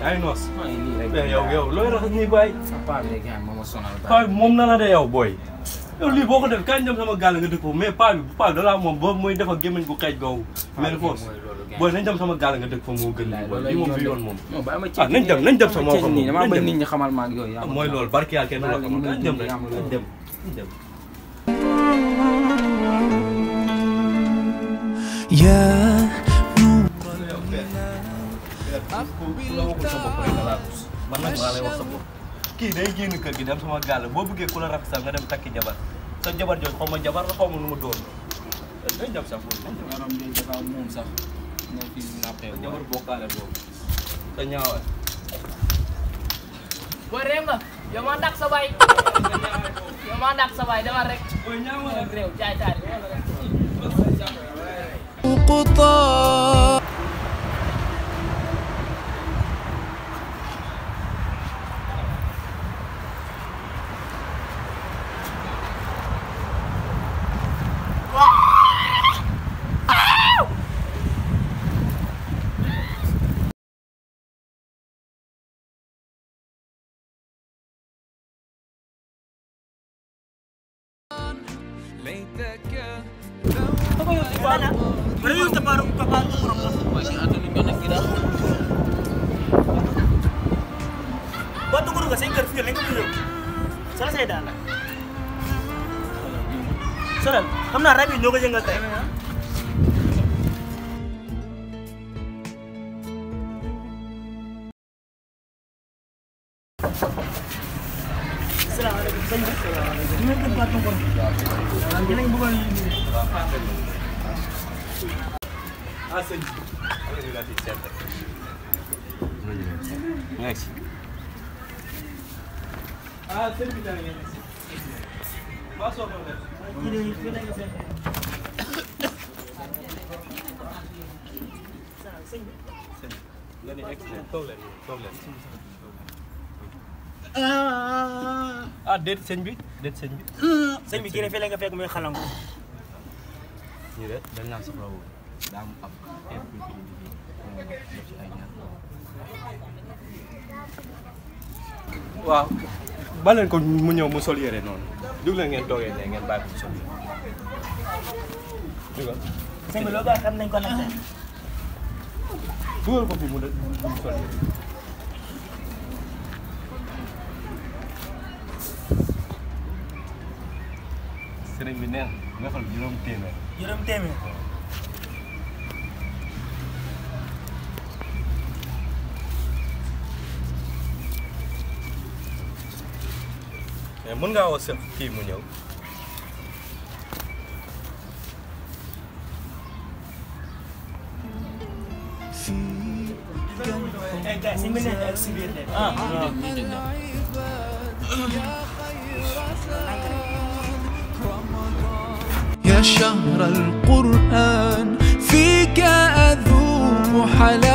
ay noos. maa ngi nii rek. mais yow looy raxas nii bàyyi. sa paa bi rek moom a sonal ba. paa bi moom na la de yow booy. yow lii boo ko def kañ dem sama gaal nga dëkk foofu mais paa bi da laa moom boobu mooy def ak gémmiñ gu xeej googu. mel foos booy nañ dem sama gaal nga dëkk fa moo gën lii booy lii moom fi yoon moom. nañ dem sama moom nii damaa bëgg nit ñi xamal ma ak yooyu. mooy loolu barki yàlla kenn du la xamal nañ dem rek nañ dem. man nag maa lay wax sa bopp kii day génn kër gi dem sama gaal boo bëggee ku la rafetal nga dem takki jabar sa jabar jooju xaw ma jabar la xaw ma nu ma doon dañ dem sax moom sax ñoo fi nappee jabar bokkaale boobu sa ñaawal booy réew nga yow maa ndax sa baay yow maa ndax sa baay dama rek booy ñaawal ak réew jaay taari Batu guru ka singkir feel lagi dulu. Selesai dah lah. Soalnya, kamu nak rapi logo jenggot teh. Assalamualaikum. Ini kan patung guru. Ini bukan ini. Asal. Ini sudah dicetak. Nice. Sen bir tane gelmesin. Bas o kadar. Sen. Extra. Tollen. Déet sëñ bi. Sëñ bi kii ne fii la nga fekk muy xalangu. Nii de dañ naan soxla wu daa am ab waaw baleen ko mu ñëw mu sol yére noonu dugg leen ngeen toogee ne ngeen bàyyi ko sol yére dugal Sëñ bi loolu xam nañ ko nag tey. dugal ko fi mu sol yére sëriñ bi neen nga xool juróom téeméer mais mën ngaa woo sa kii mu ñëw Guys, sëñ bi nekk ak si biir de. يا شهر القرآن فيك أذوق حلاوة